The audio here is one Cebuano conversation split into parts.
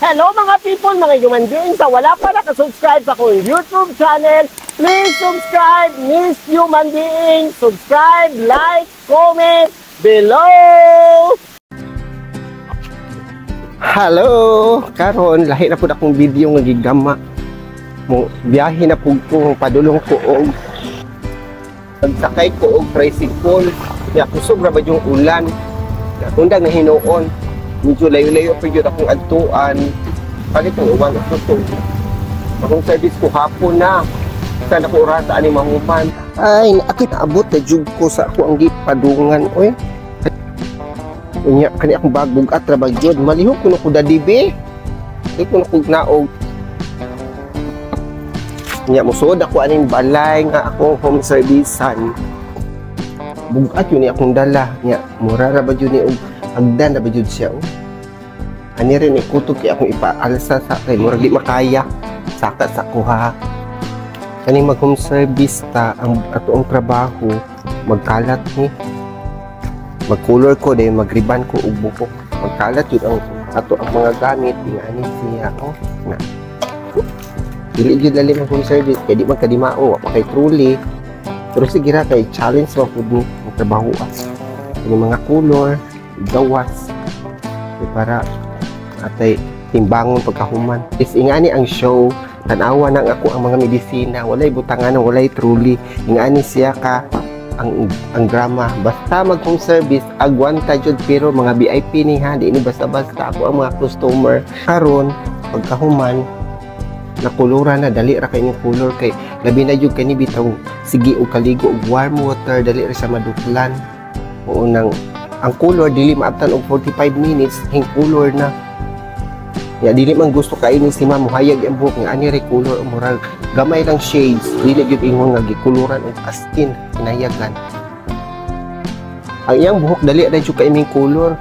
Hello, mga people, mga human beings. Sa wala pa nakasubscribe sa akong YouTube channel, please subscribe, Miss Human Being. Subscribe, like, comment below. Hello! Karon lahi na pud akong video nga gigama. Mo biyahe na pud ko, padulong ko og pagsakay ko og tricycle. Ya kusog ra ba yung ulan. Undang na hinuon. Medyo layo-layo pa gyud akong adtuan. Palit ang uwan ako to. Akong service ko hapon na. Saan ako orasa ani mahuman. Ay, akit abot na jud ko sa ako ang gipadungan oy. Unya kani akong bag, bugat ra ba gyud. Malihok kuno ko, dadi be. Di ko ko naog. Unya musuod ako aning balay nga akong home servicean. Bugat yun ni akong dala. Nya mura ra ba jud ni og agdan na ba jud siya oh. Ani rin ikutok kay akong ipaalsa sa kay murag di makaya. Saka sa kuha. Kani mag home service ta, ang ato ang trabaho magkalat ni mag-color ko dahil magriban ko og buhok, magkalat yun ang ato ang mga gamit. Ingani siya oh, na dili gyud lalim ang home service kay di man kadimao, wa pa kay truly, pero sige ra kay challenge man pud ni ang trabaho ah. Kani mga color gawas kay para atay timbangon pagkahuman is ingani ang show. Tan-awa nang ako ang mga medisina, walay butangan, walay truly. Ingani siya ka ang drama. Basta mag home service, agwanta jud, pero mga VIP ni ha, di ni basta-basta ako ang mga customer. Karon pagkahuman nakuluran na, dali ra kay ning color kay labi na jud kani bitaw sige og kaligo og warm water, dali ra sa maduklan. Oo nang ang color dili maabtan og 45 minutes, hing color na. Ya dili man gusto kay ni si ma'am hayag ang buhok nga ani re color, murag gamay lang shades, dili gyud ingon nga gikuluran og as in kinayagan. Ang iyang buhok dali ra jud kay iming color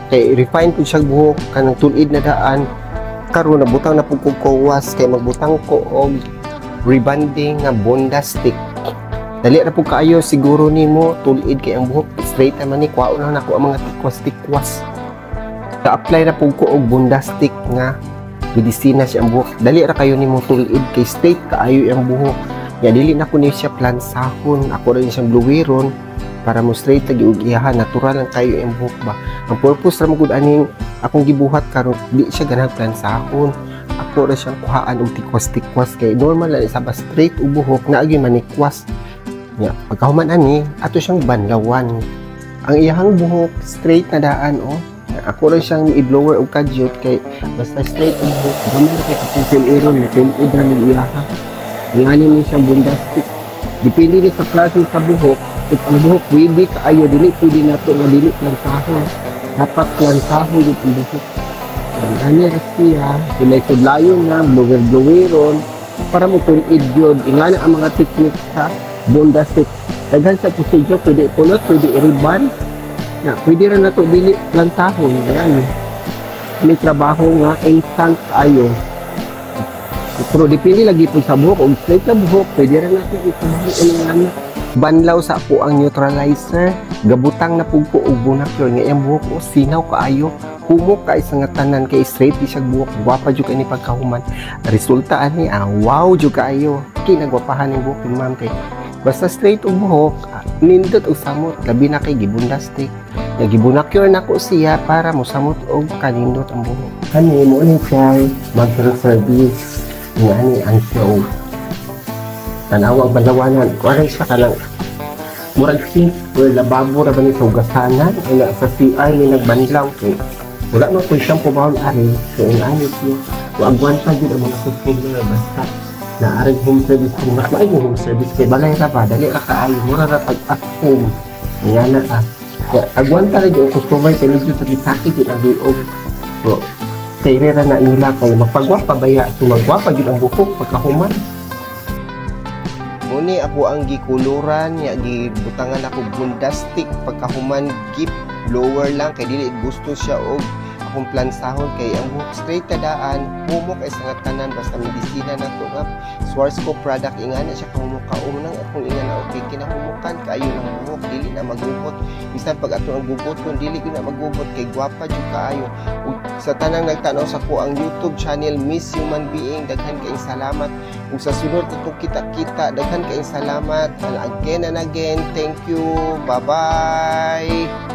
kay refine pud siya buhok, kanang tulid na daan. Karon nabutang na pud ko kawas kay magbutang ko og rebanding nga bondastic. Dali ra pud kaayo siguro nimo tulid kay ang buhok straight naman ni, kwaon na nako ang mga tikwas-tikwas. Ka-apply na pud ko og bondastic nga medisina siya ang buhok. Dali ra kayo nimo tulid kay straight kaayo ang buhok. Ya dili na ko ni siya plansahon, ako ra siyang bluweron para mo straight lagi og iyahan, natural lang kayo ang buhok ba. Ang purpose ra man gud aning akong gibuhat karon, di siya ganang plansahon. Ako ra siyang kuhaan og tikwas-tikwas kay normal lang sa ba straight og buhok na agi manikwas. Ya, pagkahuman ani, ato siyang banlawan. Ang iyahang buhok straight na daan oh. Ako rin siyang i-blower og kadyot kay basta straight ang buhok, gamay ra kay kapil iron na tulid ra ni iyaha. Ingani ni siyang bondastic. Depende ni sa klase sa buhok. If ang buhok wavy kaayo, dili pwede nato nga dili plansahon. Dapat plansahon yung ang buhok. Ani ra siya, sulay sudlayon nga, blower bloweron para mo tulid yun. Ingani ang mga technique sa bondastic. Daghan sa procedure, pwede ikulot, pwede i-reband. Ya, pwede ra nato dili plansahon. Ayan. May trabaho nga instant kaayo. Pero depende lagi po sa buhok. Kung straight na buhok, pwede ra nato ituloy ang banlaw sa ako ang neutralizer. Gabutang na pug ko og Bonacure nga iyang buhok o sinaw kaayo. Humok kay sa nga tanan kay straight di siya buhok. Gwapa jud kay ni pagkahuman. Resulta ani ah, wow jud kaayo. Kinagwapahan ning buhok ni ma'am kay basta straight og buhok, nindot og samot, labi na kay gibundastic. Ya gibonacure nako siya para mosamot og kanindot ang buhok. Kani mo ni siya mag service nga ani ang show. Tanawa ang balawanan, kuan siya kanang murag sink or lababo ra ba ni sa hugasanan, ay sa CR ni nagbanlaw kay wala man koy shampoo bawal ari, so ani siya. Wa agwanta jud ang mga customer basta naarag home service. Kung mas maayo home service kay balay ra ba, dali ra kaayo, mura ra pag at home. Nga na ah. Kaya agwanta ra jud ang customer kay medyo sakit jud ang liog. So kay ra na nila kay magpagwapa baya, so magwapa jud ang buhok pagkahuman. Muni ako ang gikuluran ya, gibutangan ako bundastic, pagkahuman gip blower lang kay dili gusto siya og akong plansahon kay ang buhok straight kadaan, humok ay sa tanan basta medisina na to nga Schwarzkopf product. Ingana siya kahumok kaunang akong ingana, okay kinahumukan kaayo ng buhok, dili na magubot. Bisan pag ato ang gubot kun dili gyud na magubot kay gwapa jud kaayo. Ug Sa tanang nagtanaw sa akoang YouTube channel, Miss Human Being, daghan kayong salamat. Ug sa sunod atong kita-kita, daghan kayong salamat. And again and again, thank you. Bye-bye.